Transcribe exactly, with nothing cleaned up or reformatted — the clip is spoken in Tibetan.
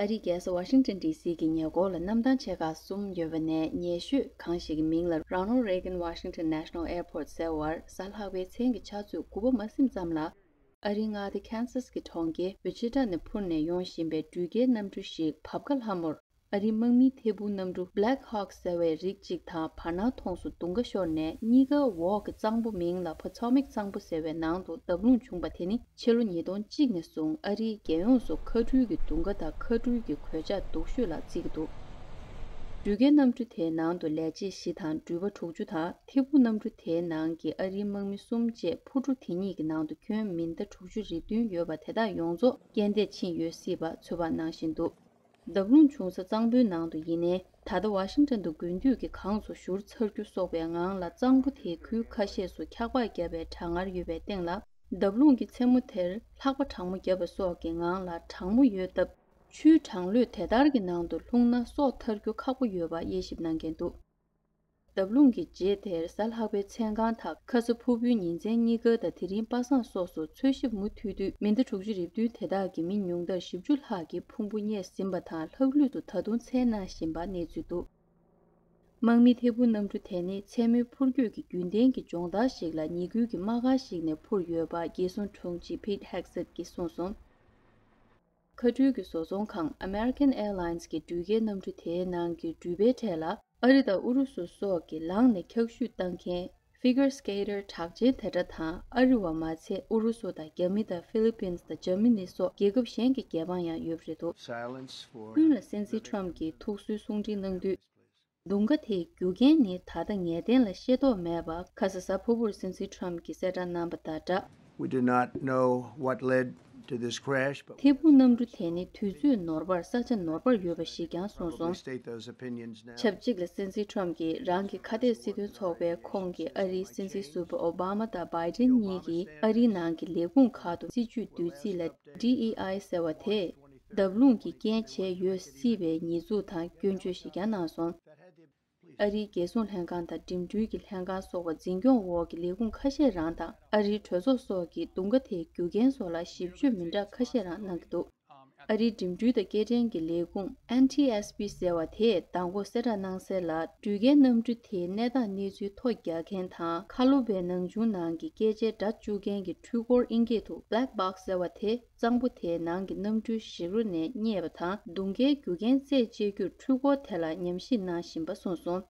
ཨ་རིའི་རྒྱལ་ས་ཝ་ཤིང་ཊོན་ཌི་སི་གི་ཉེ་འཁོར་ལ་གནམ་ཐང་ཆེ་ཁག་གསུམ་ཡོད་པ་ནས། ཉེ་ཤོས་གང་ཞིག་གི་མིང་ལ་Ronald Reagan Washington National Airport ཟེར་བར། གཟའ་ལྷག་པའི་མཚན་གྱི་ཆུ་ཚོད་དགུ་པ་མ་ཟིན་ཙམ་ལ། ཨ་རིའི་མངའ་སྡེ་ཁན་སཱ་སི་གི་གྲོང་ཁྱེར་ཝི་ཆི་ཊ་ནས་འཕུར་ནས་ཡོང་བཞིན་པའི་འགྲུལ་སྐྱེལ་གནམ་གྲུ་ཞིག་བབ་ཁ་ལྷ་མོར། ཨ་རིའི་དམག་མིའི་ཐད་འཕུར་གནམ་གྲུ་Black Hawk ཟེར་བའི་རིགས་གཅིག་དང་བར་སྣང་ཐོགས་སུ་རྡུང་ཁ་ཤོར་ནས། གཉིས་ཀ་འོག་གི་གཙང་པོ་མིང་ལ་Potomac གཙང་པོ་ཟེར་བའི་ནང་དུ་བརྡབ་ལྷུང་བྱུང་བ་དེ་ནི། ཕྱི་ལོ་ཉིས་སྟོང་གཅིག་ནས་བཟུང་ཨ་རིའི་རྒྱལ་ཡོངས་སུ་མཁའ་འགྲུལ་གྱི་རྡུང་ཁ་དང་མཁའ་འགྲུལ་གྱི་གོད་ཆག་སྡུག་ཤོས་ལ་བརྩི་གི་འདུག་འགྲུལ་སྐྱེལ་གནམ་གྲུ་དེའི་ནང་དུ་ལས་བྱེད་བཞི་དང་འགྲུལ་པ་དྲུག་ཅུ་དང་། ཐད་འཕུར་གནམ་གྲུ་དེའི་ནང་གི་ཨ་རིའི་དམག་མི་གསུམ་བཅས་འཕུར་གྲུ་དེ་གཉིས་ཀྱི་ནང་དུ་ཁྱོན་མི་ད་དྲུག་ཅུ་རེ་བདུན་ཡོད་པ་དེ་དག་ཡོངས་རྫོགས་རྐྱེན་འདས་ཕྱིན་ཡོད་སྲིད་པ་ཚོད་དཔག་གནང་བཞིན་འདུག་བརྡབ་ལྷུང་བྱུང་ས་གཙང་པོའི་ནང་དུ་ཡིན་ནའི། ད་ལྟ་ཝ་ཤིང་ཊོན་དུ་དགུན་དུས་ཀྱི་གངས་སུ་བཞུར་ཚར་རྒྱུ་སོགས་པའི་ངང་ལ། གཙང་པོ་དེའི་ཁུལ་ཁ་ཤས་སུ་འཁྱག་པ་བརྒྱབ་པའི་གྲང་ངར་ཡོད་པའི་སྟེང་ལ། བརྡབ་ལྷུང་གི་མཚན་མོ་དེར་ལྷགས་པ་གྲང་མོ་བརྒྱབ་པ་སོགས་ཀྱི་ངང་ལ་གྲང་མོ་ཡོད་སྟབས། ཆུའི་གྲང་ལྷོད་དེ་ལྟར་གྱི་ནང་དུ་ལྷུང་ན། སྲོག་ཐར་རྒྱུ་ཁག་པོ་ཡོད་པ་དབྱེ་ཞིབ་གནང་མཁན་འདུག་བརྡབ་ལྷུང་གི་རྗེས་དེར་གཟའ་ལྷག་པའི་མཚན་གང་དང་ཁ་ས་ཕུར་བུའི་ཉིན་མཚན་གཉིས་ཀ་དང་། དེ་རིང་པ་སངས་སོགས་སུ་འཚོལ་ཞིབ་མུ་མཐུད་དུས། མི་ད་དྲུག་ཅུ་རེ་བདུན་དེ་དག་གི་མི་ཉུང་མཐར་བཞི་བཅུ་ལྷག་གིས་ཕུང་པོ་རྙེད་ཟིན་པ་དང་། ལྷག་ལུས་སུ་ད་དུང་འཚོལ་གནང་བཞིན་པ་གནས་ཚུལ་འདུག་དམག་མིའི་ཐད་འཕུར་གནམ་གྲུ་དེ་ནི་མཚན་མོའི་འཕུར་སྐྱོད་ཀྱི་རྒྱུན་ལྡན་གྱི་སྦྱོང་བརྡར་ཞིག་ལ་ཉེ་ཁུལ་གྱི་དམག་སྒར་ཞིག་ནས་འཕུར་ཡོད་པ་རྒྱལ་སྲུང་དྲུང་ཆེ་Pete Hegseth ཀྱིས་གསུངས་སོང་། མཁའ་འགྲུལ་གྱི་བཟོ་ཚོང་ཁང་American Airlines གྱི་འགྲུལ་སྐྱེལ་གནམ་གྲུ་དེའི་ནང་གི་འགྲུལ་པའི་གྲས་ལ། ཨ་རི་དང་ཨུ་རུ་སུ་སོགས་ཀྱི་ལངས་ནས་འཁྱག་ཤུད་བཏང་མཁན་figure skater གྲགས་ཅན་དེ་འདྲ་དང་། ཨ་རི་བ་མ་ཚད་ཨུ་རུ་སུ་དང་རྒྱ་མི་དང་ཕི་ལི་པིན་དང་འཇར་མ་ནི་སོགས་རྒྱལ་ཁབ་གཞན་གྱི་རྒྱལ་འབངས་ཡང་ཡོད་པ་རེད་འདུག Silence for ཀུན་ལ་སྲིད་འཛིན་ཁྲོམ་གྱིས་ཐུགས་གསོའི་གསུང་འཕྲིན་གནང་དུས། རྡུང་ཁ་དེའི་རྒྱུ་རྐྱེན་ནི་ད་ལྟ་ངེས་གཏན་ལ་ཤེས་རྟོགས་མེད་པ། ཁ་ས་གཟའ་ཕུར་བུར་སྲིད་འཛིན་ཁྲོམ་གྱིས་གསལ་བསྒྲགས་གནང་བ་དང་སྦྲགས། We do not know what led to this crash, but ཐད་འཕུར་གནམ་གྲུ་དེ་ནི་དུས་ཚོད་ནོར་བར་ས་ཆ་ནོར་བར་ཡོད་པ་ཞིག་ཀྱང་གསུངས་སོང་། State those opinions now. ཆབས་ཅིག་ལ་སྲིད་འཛིན་ཁྲོམ་གྱིས་རང་གི་ཁ་གཏད་སྲིད་དོན་ཚོགས་པའི་ཁོངས་ཀྱི་ཨ་རིའི་སྲིད་འཛིན་ཟུར་པ་ཨོ་བྷ་མ་དང་བྷའི་ཌེན་གཉིས་ཀྱིས་ཨ་རིའི་ནང་གི་ལས་ཁུངས་ཁག་ཏུ་སྲིད་ཇུས་བསྡུས་ཚིག་ལ་ཌི་ཨི་ཨའི་ཟེར་བ་དེས་བརྡབ་ལྷུང་གི་རྐྱེན་བྱས་ཡོད་སྲིད་པའི་ཉེས་འཛུགས་དང་སྐྱོན་བརྗོད་ཞིག་ཀྱང་གནང་སོང་། ཨ་རིའི་རྒྱལ་སྲུང་ལྷན་ཁང་དང་འགྲིམ་འགྲུལ་གྱི་ལྷན་ཁང་སོགས་པ་འཛིན་སྐྱོང་འོག་གི་ལས་ཁུངས་ཁ་ཤས་རང་དང་། ཨ་རིའི་གྲོས་ཚོགས་སོགས་ཀྱིས་རྡུང་ཁ་དེའི་རྒྱུ་རྐྱེན་སོགས་ལ་ཞིབ་དཔྱོད་མི་འདྲ་ཁ་ཤས་རང་གནང་གི་འདུག་ཨ་རིའི་འགྲིམ་འགྲུལ་དང་སྐྱེལ་འདྲེན་གྱི་ལས་ཁུངས་ཨེན་ཊི་ཨེས་པི་ཟེར་བ་དེས་མདང་དགོང་གསལ་བསྒྲགས་གནང་གསལ་ལ། འགྲུལ་སྐྱེལ་གནམ་གྲུ་དེའི་གནས་སྟངས་གནས་ཚུལ་ཐོ་རྒྱག་མཁན་དང་། ཁ་ལོ་པའི་ནང་ཆུང་ནང་གི་སྐད་ཆའི་སྒྲ་བཅུག་མཁན་གྱི་འཕྲུལ་འཁོར་ཨིན་སྐད་དུ་Black Box ཟེར་བ་དེ། གཙང་པོ་དེའི་ནང་གི་གནམ་གྲུའི་ཞིག་རོ་ནས་རྙེད་པ་དང་། རྡུང་ཁའི་རྒྱུ་རྐྱེན་རྩད་གཅོད་རྒྱུར་འཕྲུལ་འཁོར་དེ་ལ་ཉམས་ཞིབ་གནང་བཞིན་པ་གསུངས་སོང་